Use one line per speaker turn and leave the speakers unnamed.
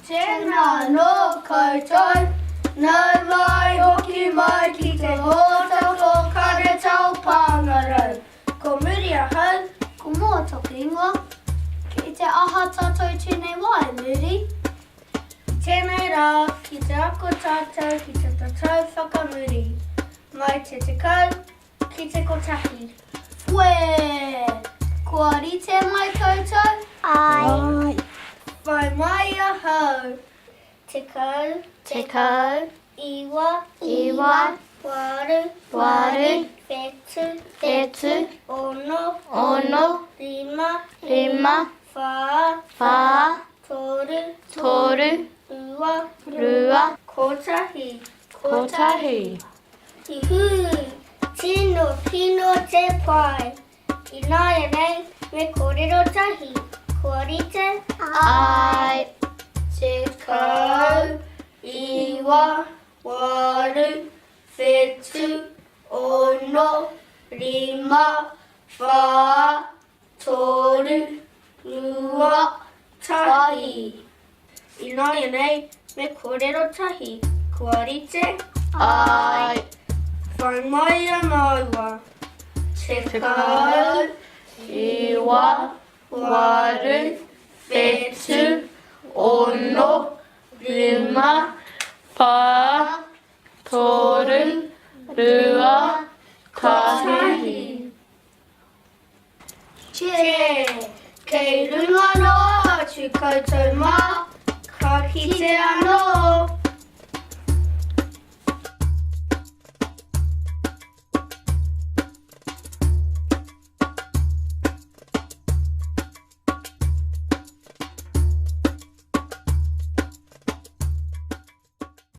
Tēnā anō koutou, nau mai hoki mai ki te hōtaka o Karetao Pāngarau. Ko Muri ahau.
Ko Moa taku ingoa. Kei te aha tātou tēnei wā e Muri?
I tēnei rā, ki te ako tātou ki te tatau whakamuri, mai te 10 ki te kotahi.
Whee! Kua rite mai koutou?
Āe.
Whai mai ahau. 10.
10.
Iwa.
Iwa.
Waru.
Waru.
Whetu.
Whetu.
Ono.
Ono.
Rima.
Rima.
Whā.
Whā.
Toru.
Toru.
Rua.
Rua.
Kotahi.
Kotahi.
Juhuu! Tino kino te pai! Ināianei, me kōrero tahi. Kua rite?
Āe.
19, 8, 7, 6, 5, 4, 2, 1. Ināianei, me kōrero tahi. Kua rite?
Āe.
Whai mai a māua. 10,
9, 8, 7, 6, 5, 4, 3, 2, 1.
Che, kei runga noa atu koutou mā, ka kite anō.